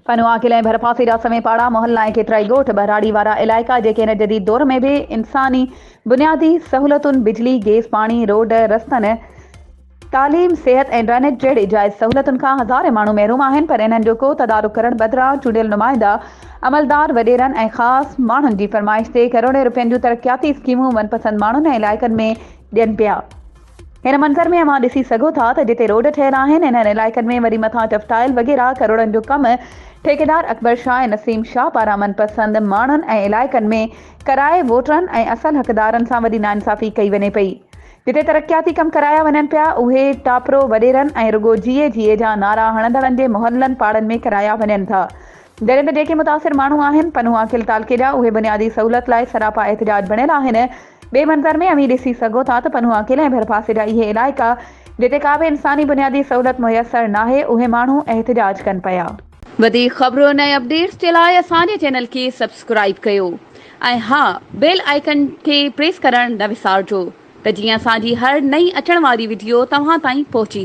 پنهون ۽ ڀرپاسي جا سوين پاڙا، محلا ۽ ڪيترائي ڳوٺ، ٻهراڙي وارا علائقا جيڪي هن جديد دور ۾ به انساني بنيادي سهولتن بجلي، گيس، پاڻي، روڊ، رستن، تعليم، صحت ۽ ڊرينيج جهڙي جائز سهولتن کان هزارين ماڻهو محروم آهن پر انهن جو ڪو تدارڪ ڪرڻ بدران چونڊيل نمائندا، عملدار، وڏيرن ۽ خاص ماڻهن جي فرمائش تي ڪروڙين روپين جون ترقياتي اسڪيمون من پسند ماڻهن ۽ علائقن ۾ ڏين پيا. هن منظر ۾ اوهان ڏسي سگهو ٿا ته جتي روڊ ٺهيل آهن انهن علائقن ۾ وري مٿان ٽفٽائل وغيره ڪروڙن جو ڪم ٺيڪيدار اڪبر شاهه ۽ نسيم شاهه پاران من پسند ماڻهن ۽ علائقن ۾ ڪرائي ووٽرن ۽ اصل حقدارن سان وڏي ناانصافي ڪئي وڃي پئي جتي ترقياتي ڪم ڪرايا وڃن پيا اهي ٽاپرو وڏيرن ۽ رڳو جيئي جيئي جا نعرا هڻندڙن جي محلن پاڙن ۾ ڪرايا وڃن ٿا جڏهن ته جيڪي متاثر ماڻهو آهن پنهون عاقل تعلقي جا اهي بنيادي سهولت لاء سراپا احتجاج بڻيل آهن. ٻئي منظر ۾ اوهين ڏسي سگهو ٿا ته پنهون عاقل ۽ ڀرپاسي جا اهي علائقا جتي ڪا به انساني بنيادي سهولت ميسر ناهي اهي ماڻهو احتجاج ڪن پيا. وڌيڪ خبرن ۽ اپڊيٽس جي لاء اسان جي چينل کي سبسڪرائيب ڪيو ۽ ها بيل آئيڪن کي پريس ڪرڻ نه وسارجو ته جيئن اسان جي هر نئين اچڻ واري وڊيو توهان تائين پهچي.